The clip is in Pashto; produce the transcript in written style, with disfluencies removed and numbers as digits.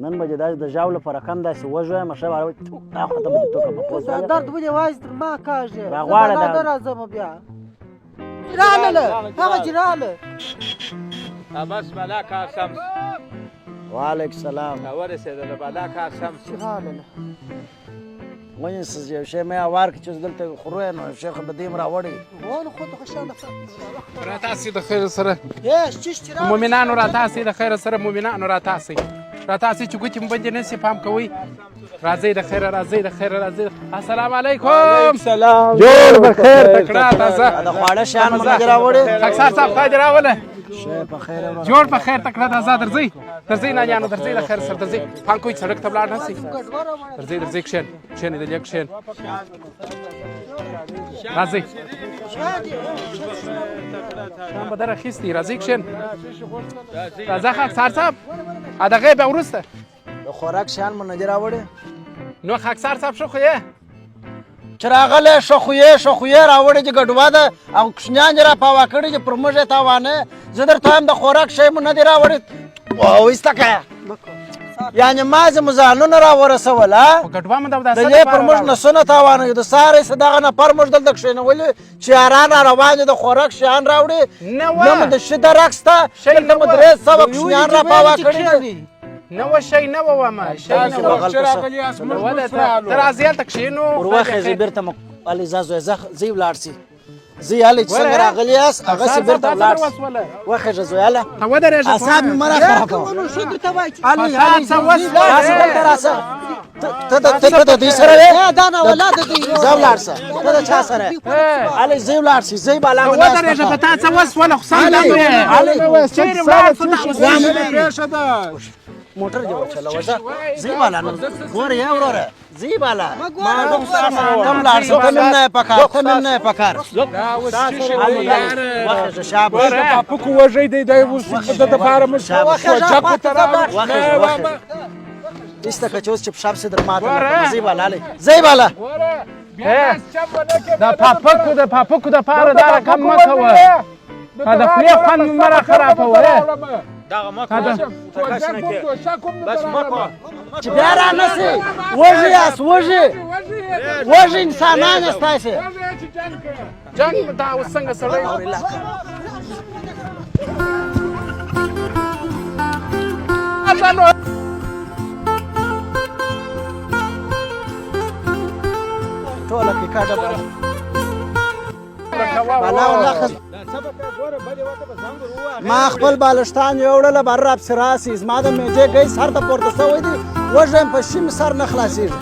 نن به دې داسې د ژاولو په رقم داسې وژویم، ښه به دا خو ته به دې توکه په پوزه دا درد ولې وایي تر ما کاږي؟ راغواړه دا. نه راځم بیا. رالله، هغه چې راله. بس بلا کار سم. وعلیک سلام. ورسېدله، بلا کار سم. چې راله. ونیسه، یو شی مې اوار کړه چې اوس دلته خورو یې، نو یو شی خو به دې هم راوړی. ونه خو ته خوشحاله. راتاسي د خیر سره. ای چیش چې راله. مؤمنانو راتاسي د خیر سره، مؤمنانو راتاسي، راتاسي چې ګوتې مو بندې نه سي، پام کوئ. راځئ د خیره، راځئ د خیره، راځئ. السلام علیکم. سلام. جوړ په خیر، تکړه تازه. دا خواړه شیان مو نه دي راوړي؟ خاکسار صاحب، خدای دې راوله. شی په خیر وروره. جوړ په خیر، تکړه تازه. درځئ درځئ نانیانو، درځئ د خیر سره، درځئ. پام کوئ، سړک ته ولاړ نه سئ. درځئ درځئ، کښېن کښېنئ، د لې کښېن. راځئ، شیان به در اخیستي. راځئ، کښېن. راځه خاکسار صاحب، دغه بیا وروسته. د خوراک شیان مو نه دي راوړي؟ نو خاکسار صاحب، ښه خو یې؟ چې راغلی ښه خو یې، ښه خو یې راوړی چې ګډوه ده او کوچنیان دې را پاوا کړي چې پر موږ یې تاوانه. زه درته وایم د خوراک شی مو نه دي راوړي. وایسته که یعنې ما زموږ ځانونه را ورسول ها. خو ګډوه مو د د دې پر موږ نسونه تاوانه، د سهار یې دغه نفر موږ دلته کښېنولي چې یاران را روان دي د خوراک شیان راوړي. نه نه مو د شي درک شته. شی دلته نه مو وه. 300 کوچنیان را پاوا کړي دي. نه وه، شی نه وه، ومه شی نه وه. چې راغلي یاست، موږ وله اوس رالو. ته راځې، هلته کښېنو. ور وخېژئ بیرته مو. هلئ ځه زویه، ځه ځئ ولاړ سي. ځئ هلئ، چې څنګه ګوره، راغلي یاست هغسې بیرته ولاړ سي. وسوله. وخېژه زویه، هله. ته ودرېږه. اعصاب مې مه را خرابوه. نو ښه درته وایي چې هلئ فساد هلئ، څه وسوله؟ راسه دلته راسه. ته ته د دوی سره وې؟ دا نه اولاد دی. ځه ولاړ سه. ته د چا سره؟ هلئ ځئ ولاړ سي، ځئ بالا ته مو ناست ودرېږه، په په تا څه وسوله؟ خو سم هلئ، دم یې. هلئ. چېرې ولاړ سو دا اوس؟ پېښه ده. موټر دې وچلوه، ځه ځئ بالا. نو ګوره یې وروره، ځئ بالا. تم لاړ سه، ته مې نه یې پکار، ته مې نه یې پکار. دا اوس څه شی دی یاره؟ وخېژه، شابه. د پاپکو وږی دی، دی اوس د دپاره موږ کوجک ورته راوړو. وخېژه وخېژه، ایسته که چې اوس چې پښاب سي در ماته نه کړم. ځئ بالا، هلئ ځئ بالا. د پاپکو، د پاپکو دپاره دا رقم مه کوه. د خولې خوند مه را خرابوه. چې بیا را نه سي. وږي یاست، وږي وږي انسانان یاست تاسې. جنګ دا اوس څنګه سړی؟ ټوله پیکا ډبره بالا ولاخه. ما خپل بالښتان یوړله، بهر راپسې راسي. زما د معدې ګی سر ته پورته سوی دی. وږی یم، په شي مې سر نه خلاصېږي.